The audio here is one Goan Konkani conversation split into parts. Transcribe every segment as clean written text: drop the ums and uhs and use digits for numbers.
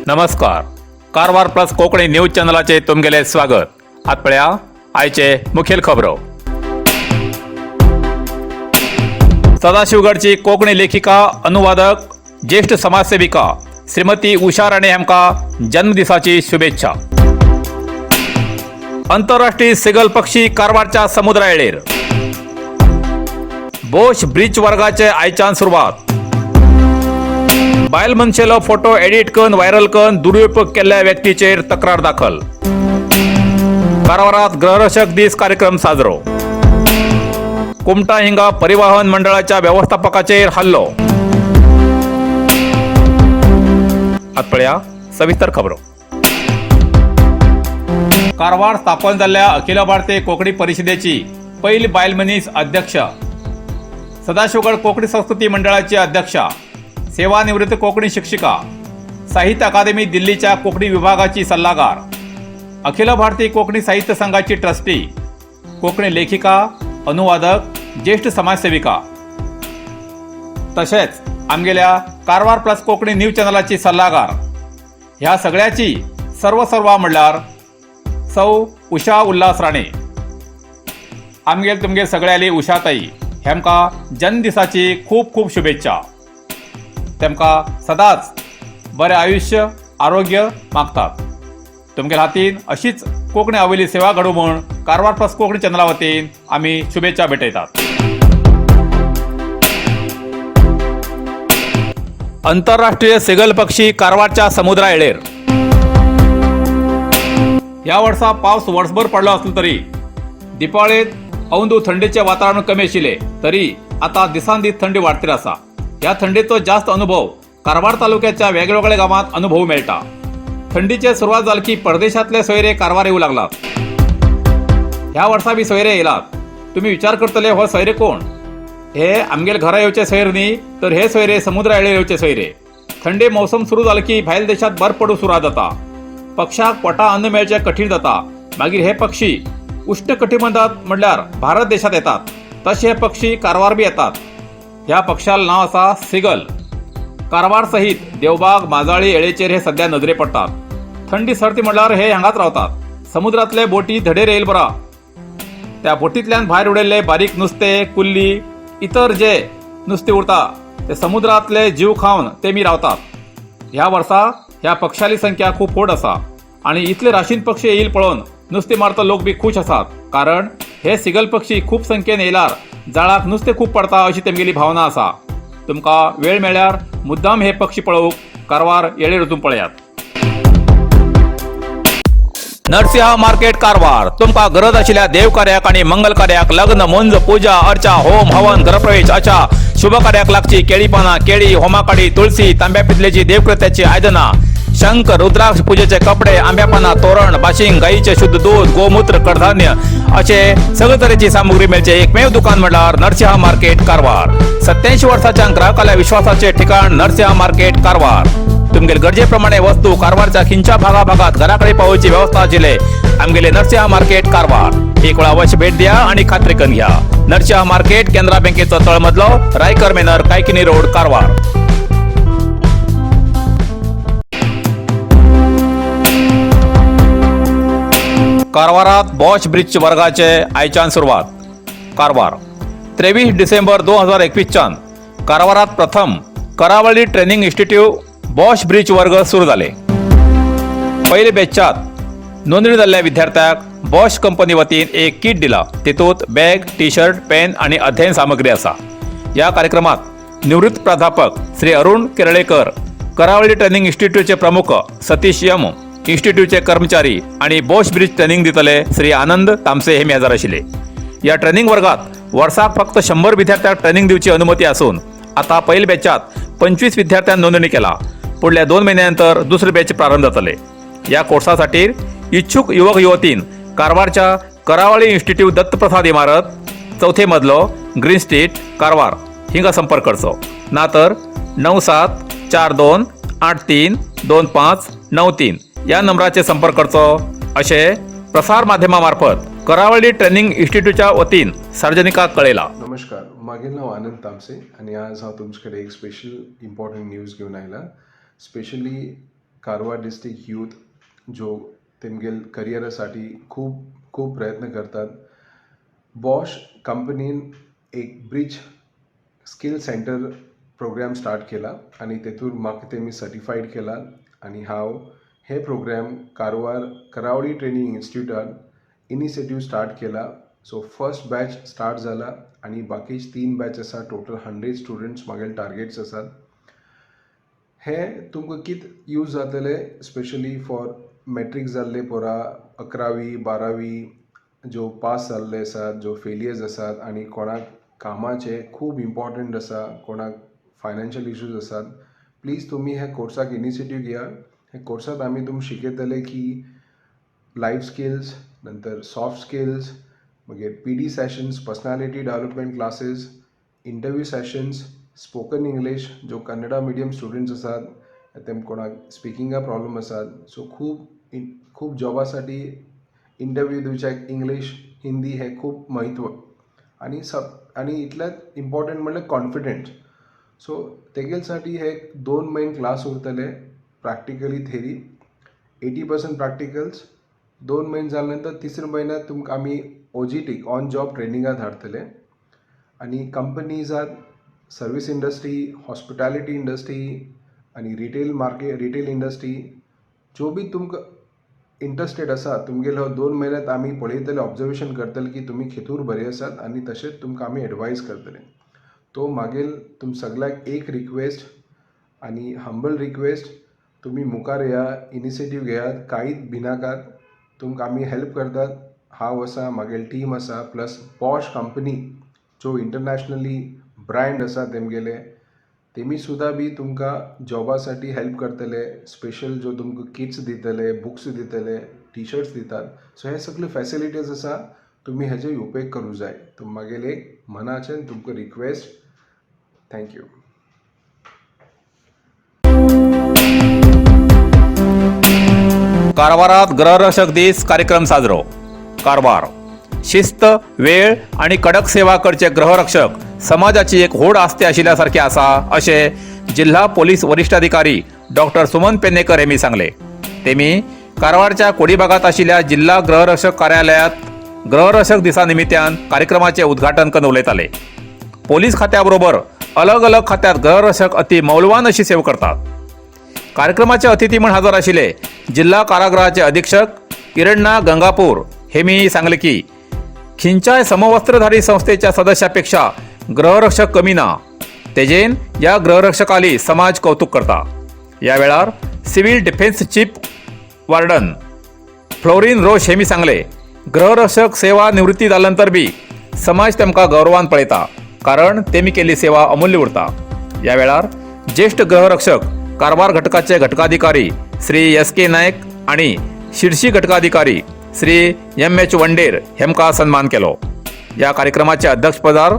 नमस्कार, कारवार प्लस कोंकणी न्यूज चॅनलाचे तुमगेले स्वागत. आत पळया आयचे मुखेल खबरो. सदाशिवगडची कोंकणी लेखिका, अनुवादक, ज्येष्ठ समाजसेविका श्रीमती उषा राणे हांकां जन्मदिसाची शुभेच्छा. अंतरराष्ट्रीय सिगल पक्षी कारवारच्या समुद्रा येळेर. बोश ब्रिज वर्गाचे आयच्यान सुरवात. बायल मनशेलो फोटो एडिट करून व्हायरल करून दुरुपयोग केल्ल्या व्यक्तीचेर तक्रार दाखल. कारवारात गृहरक्षक दीस कार्यक्रम साजरो. कुमटा हिंगा परिवहन मंडळाच्या व्यवस्थापकाचेर हल्लो. आत पळया सविस्तर खबरो. कारवार स्थापन जाल्ल्या अखिल भारतीय कोंकणी परिशदेची पयली बायल मनीस अध्यक्ष, सदाशिवगड कोंकणी संस्कृती मंडळाची अध्यक्षा, सेवानिवृत्त कोंकणी शिक्षिका, साहित्य अकादेमी दिल्लीच्या कोंकणी विभागाची सल्लागार, अखिल भारतीय कोंकणी साहित्य संघाची ट्रस्टी, कोंकणी लेखिका, अनुवादक, ज्येष्ठ समाजसेविका, तशेंच आमगेल्या कारवार प्लस कोंकणी न्यूज चॅनलाची सल्लागार, ह्या सगळ्याची सर्वसर्वा म्हणल्यार सौ उषा उल्हास राणे. आमगेल तुमगेल सगळ्याली उषाताई हेमकां जन्मदिसाची खूब खूब शुभेच्छा. तेमकां सदांच बरें आयुश्य, आरोग्य मागतात. तुमगेल्या हातीन अशीच कोंकणी आवयली सेवा घडूं म्हूण कारवार प्लस कोंकणी चॅनला वतीन आमी शुभेच्छा भेटयतात. अंतरराष्ट्रीय सिगल पक्षी कारवारच्या समुद्रा येळेर. ह्या वर्सा पावस वर्सभर पडलो आसलो तरी दिपावळेत अंदू थंडीचें वातावरण कमी आशिल्लें तरी आतां दिसान दीस थंडी वाडतीर आसा. ह्या थंडेचो जास्त अनुभव कारवार तालुक्याच्या वेगवेगळ्या गांवांत अनुभव मेळटा. थंडीचे सुरवात जाली की परदेशातले सोयरे कारवार येऊ लागलात. ह्या वर्सा बी सोयरे येयलात. तुम्ही विचार करतले, हो सोयरे कोण? हे आमगेले घरा येवचे सोयरे न्ही, तर हे सोयरे समुद्रा येळेर येवचे सोयरे. थंडे मौसम सुरू जालें की भायल देशात बर्फ पडूंक सुरवात जाता. पक्षाक पोटा अन्न मेळचें कठीण जाता. मागीर हे पक्षी उश्ण कटिबंधात म्हणल्यार भारत देशात येतात. तशे हे पक्षी कारवार बी येतात. ह्या पक्षाला नाव आसा सिगल. कारवार सहित देवबाग, माजाळी येळेचेर हे सध्या नजरे पडटात. थंडी सर्दी म्हणल्यार हे हांगाच रावतात. समुद्रातले बोटी धडेर येयल बरा त्या बोटींतल्यान भायर उडयल्ले बारीक नुस्तें, कुल्ली, इतर जे नुस्तें उरता ते समुद्रांतले जीव खावन ते मी रावतात. ह्या वर्सा ह्या पक्षाली संख्या खूब व्हड आसा आनी इतले राशीन पक्षी येईल पळोवन नुस्तें मारता लोक बी खूश आसात, कारण हे सिगल पक्षी खूब संख्येन येयल्यार जाळाक नुस्तें खूब पडता अशी तेमगेली भावना आसा. तुमकां वेळ मेळ्यार मुद्दाम हे पक्षी पळोवंक कारवार येळेर वचून पळयात. नरसिंहा मार्केट, कारवार. तुमकां गरज आशिल्ल्या देवकार्याक आनी मंगल कार्याक, लग्न, मुंज, पुजा अर्चा, होम हवन, गृहप्रवेश अशा शुभ कार्याक लागची केळी पानां, केळी, होमाकाडी, तुळसी, तांब्या पितलेची देवकृत्याची आयदनां, शंख, रुद्राक्ष, पूजेचे कपडे, आंब्या पानां, तोरण, बाशिंग, गाईचे शुद्ध दूध, गोमूत्र, कडधान्य असे सगळे तरेची सामुग्री मेळचे एकमेव दुकान म्हणल्यार नरसिंहा मार्केट, कारवार. 87 वर्साच्या ग्राहकाल्या विश्वासाचे ठिकाण नरसिंहा मार्केट, कारवार. तुमगेले गरजेप्रमाणे वस्तू कारवारच्या खिंच्या भागा भागात घराकडे पावोवची व्यवस्था आशिल्ले आमगेले नरसिंहा मार्केट, कारवार. एक वेळा अवश्य भेट द्या आणि खात्री करून घ्या. नरसिंहा मार्केट, केनरा बँकेचो तळमजलो, रायकर मेनर, कायकिनी रोड, कारवार. कारवारात बॉश ब्रिज वर्गाचे आयच्यान सुरवात. कारवार, 23 डिसेंबर 2021च्यान कारवारात प्रथम Karavali training institute Bosch bridge वर्ग सुरू जाले. पयले बॅचात नोंदणी जाल्ल्या विद्यार्थ्याक बॉश कंपनी वतीन एक किट दिला. तेतूंत बॅग, टी शर्ट, पेन आनी अध्ययन सामग्री आसा. ह्या कार्यक्रमात निवृत्त प्राध्यापक श्री अरुण केरळेकर, करावळी ट्रेनिंग इन्स्टिट्यूटचे प्रमुख सतीश यम, इन्स्टिट्यूटचे कर्मचारी आणि बॉश ब्रिज ट्रेनिंग दितले श्री आनंद तामसे हे मेजार आशिल्ले. या ट्रेनिंग वर्गात वर्साक फक्त 100 विद्यार्थ्यांक ट्रेनिंग दिवची अनुमती असून आता पहिल्या बॅचात 25 विद्यार्थ्यांनी नोंदणी केला. पुढल्या 2 महिन्यानंतर दुसरे बॅच प्रारंभ जातले. या कोर्सासाठी इच्छुक युवक युवतीन कारवारच्या करावळी इन्स्टिट्यूट, दत्तप्रसाद इमारत, चौथे मजलो, ग्रीन स्ट्रीट, कारवार हिंगा संपर्क करचो, ना तर 9742832593 या नंबराचेर संपर्क करचो अशें प्रसार माध्यमामार्फत करावळी ट्रेनिंग इन्स्टिट्यूटच्या वतीन सार्वजनिकाक कळयला. नमस्कार, मागेल नाव आनंद तामसे आणि आज हांव तुमचे कडेन एक स्पेशल इम्पॉर्टंट न्यूज घेवन आयला. स्पेशली कारवार डिस्ट्रिक्ट यूथ जो तेमगेल करियरासाठी खूब खूब प्रयत्न करतात. बॉश कंपनीन एक bridge skill centre program start केला आनी तेतूर म्हाका तेमी सर्टिफायड केला आनी हांव हे प्रोग्राम कारवार करावळी ट्रेनींग इन्स्टिट्यूटान इनिशिएटीव स्टार्ट केला. सो फर्स्ट बॅच स्टार्ट जाला आनी बाकीचे तीन बॅच आसा. टोटल 100 स्टुडंट्स म्हागेले टार्गेट्स आसात. हे तुमकां कित यूज जातले? स्पेशली फॉर मॅट्रीक जाल्ले पोरां, 11वी 12वी ज्यो पास जाल्ले आसात, ज्यो फेलियर्स आसात आनी कोणाक कामाचें खूब इम्पॉर्टंट आसा, कोणाक फायनान्शियल इश्यूज आसात, प्लीज तुमी ह्या कोर्साक इनिशिएटीव घेयात. ह्या कोर्सांत आमी तुमकां शिकयतले की लायफ स्किल्स, नंतर सॉफ्ट स्किल्स, मागीर PD sessions, personality development classes, interview sessions, spoken English. जो कन्नडा मिडियम स्टुडंट्स आसात, तेम कोणाक स्पिकिंगा प्रॉब्लम आसात, सो खूब खूब जॉबा साठी इंटरव्यू दिवच्याक इंग्लीश, हिंदी हे खूब म्हत्व आनी सब आनी इतल्यात इम्पॉर्टंट म्हणल्यार कॉन्फिडंट. सो तेगेल साठी हे 2 म्हयने क्लास उरतले. Practically theory, 80% practicals. 2 म्हयने जाले नंतर तिसऱ्या म्हयन्यात तुमकां आमी OJT, on job ट्रेनिंगाक धाडटले आनी कंपनीजात, सर्वीस इंडस्ट्री, हॉस्पिटॅलिटी इंडस्ट्री आनी रिटेल मार्केट, रिटेल इंडस्ट्री, ज्यो बी तुमकां इंट्रस्टेड आसा, तुमगेलो 2 म्हयन्यात आमी पळयतले, ऑब्जर्वेशन करतले की तुमी खेतूर बरे आसात आनी तशेंच तुमकां आमी एडवायज करतले. तो मागीर तुम सगळ्यांक एक रिक्वेस्ट आनी हंबल रिक्वेस्ट, तुमी मुखार येया, इनिशिएटीव घेयात, कांयच भिनाकात. तुमकां आमी हेल्प करतात. हांव आसा, म्हागेली टीम आसा, प्लस बॉश कंपनी जो इंटरनॅशनली ब्रँड आसा तेमगेले, तेमी सुद्दां बी तुमकां जॉबा साठी हेल्प करतले. स्पेशल जो तुमकां किट्स दितले, बुक्स दितले, टिशर्ट्स दितात. सो हे सगळे फॅसिलिटीज आसा, तुमी हेजो उपेग करूं जाय. मागीर एक मनाच्यान तुमकां रिक्वेस्ट. Thank you. कारवारात गृहरक्षक दीस कार्यक्रम साजरो. कारवार. शिस्त, वेळ आणि कडक सेवा करचे गृहरक्षक समाजाची एक व्हड आस्ते आशिल्ल्या सारखे आसा, अशें जिल्हा पोलीस वरिश्ठ अधिकारी डॉक्टर सुमन पेन्नेकर हेमी सांगले. तेमी कारवारच्या कोडीबागात आशिल्ल्या जिल्हा गृहरक्षक कार्यालयात गृहरक्षक दिसा निमित्यान कार्यक्रमाचे उद्घाटन करून उलयताले. पोलीस खात्याबरोबर अलग अलग खात्यात गृहरक्षक अति मौल्यवान अशी सेवा करतात. कार्यक्रमाचे अतिथी म्हण हजर आशिल्ले जिल्हा कारागृहाचे अधीक्षक इरण्णा गंगापूर हे मी सांगले की खिंच्याय समवस्त्रधारी संस्थेच्या सदस्यापेक्षा गृहरक्षक कमी ना. तेजेन या गृहरक्षकाली समाज कौतुक करता. या वेळार civil defence chief warden Florin रोश हेमी सांगले, गृहरक्षक सेवा निवृत्ती जाल्यानंतर बी समाज तेमकां गौरवान पळयता, कारण तेमी केल्ली सेवा अमूल्य उरता. या वेळार ज्येष्ठ गृहरक्षक कारवार घटकाचे घटकाधिकारी श्री एस के नायक आणि शिर्शी घटकाधिकारी श्री एम एच वंडेर हेमकां सन्मान केलो. या कार्यक्रमाचे अध्यक्षपदार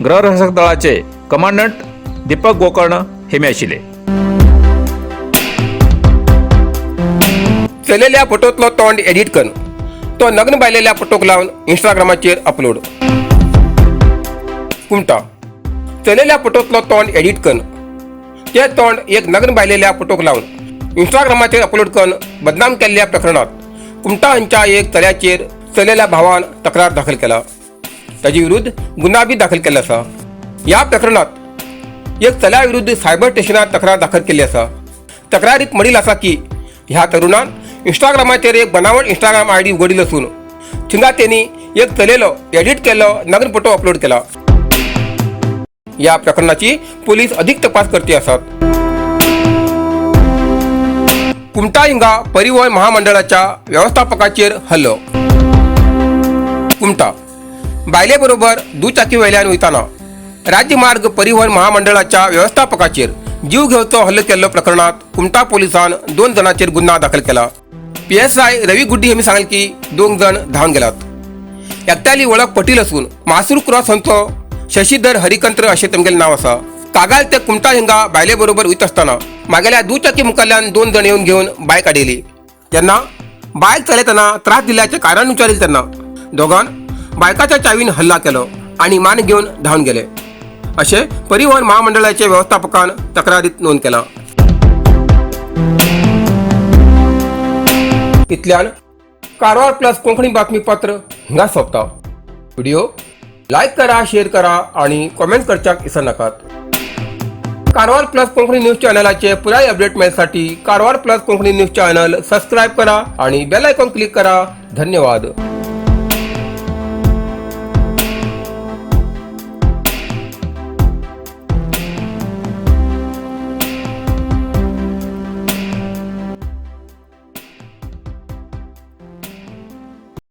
गृहरक्षक दळाचे कमांडंट दीपक गोकर्ण हेमी आशिल्ले. चलेल्या फोटोतलो तोंड एडिट करून तो नग्न बायलेल्या फोटोक लावन इंस्टाग्रामाचेर अपलोड. कुमटा. चलेल्या फोटोतलो तोंड एडिट करून ते तोंड एक नग्न बायलेल्या फोटोक लावन इंस्टाग्रामाचेर अपलोड करून बदनाम केल्ल्या प्रकरणात कुमटा हांच्या एक चल्याचेर चलेल्या भावान तक्रार दाखल केला. ताजे विरुद्ध गुन्हा बी दाखल केल्लो आसा. ह्या प्रकरणात एक चल्या विरुद्ध सायबर स्टेशनात तक्रार दाखल केल्ली आसा. तक्रारीत म्हणील आसा की ह्या तरुणान इंस्टाग्रामाचेर एक बनावट इंस्टाग्राम आयडी उगडिल्लो आसून थिंगा तेणी एक चलेलो एडिट केल्लो नग्न फोटो अपलोड केला. या प्रकरणाची पोलीस अधिक तपास करते आसात. कुमटा हिंगा परिवहन महामंडळाच्या व्यवस्थापकाचेर हल्लो. कुमटा. बायले बरोबर दुचाकी वयल्यान वयताना राज्य मार्ग परिवहन महामंडळाच्या व्यवस्थापकाचेर जीव घेवचो हल्लो केल्लो प्रकरणात कुमटा पोलिसान दोन जणांचेर गुन्हा दाखल केला. पीएसआय रवी गुड्डी यांनी सांगले की दोन जण धांवन गेलात. एकट्याली वळख पटील असून मासूर क्रॉस हांचो शशीधर हरिकंत्र अशें तेमगेलें नांव आसा. कागाल ते कुमटा हिंगा बायले बरोबर वयत आसतना मागेल्या दुचाकी मुखाल्यान दोन जण येवन घेवन बायक आडयली. तेन्ना बायक चलयतना त्रास दिल्ल्याचें कारण विचारिल्लें तेन्ना दोगान बायकाच्या चावीन हल्ला केलो आनी मान घेवन धांवन गेले, अशें परिवहन महामंडळाचे व्यवस्थापकान तक्रारीत नोंद केलां. इतल्यान कारवार प्लस कोंकणी बातमीपत्र हिंगा सोंपता. व्हिडिओ लायक करा, शेअर करा आणि कॉमेंट करच्याक विसरनाकात. कारवार प्लस कोंकणी न्यूज चॅनलाचे पुराय update मेळसाठी Karwar plus Konkani news channel subscribe करा आणि बेल आयकॉन क्लिक करा. धन्यवाद.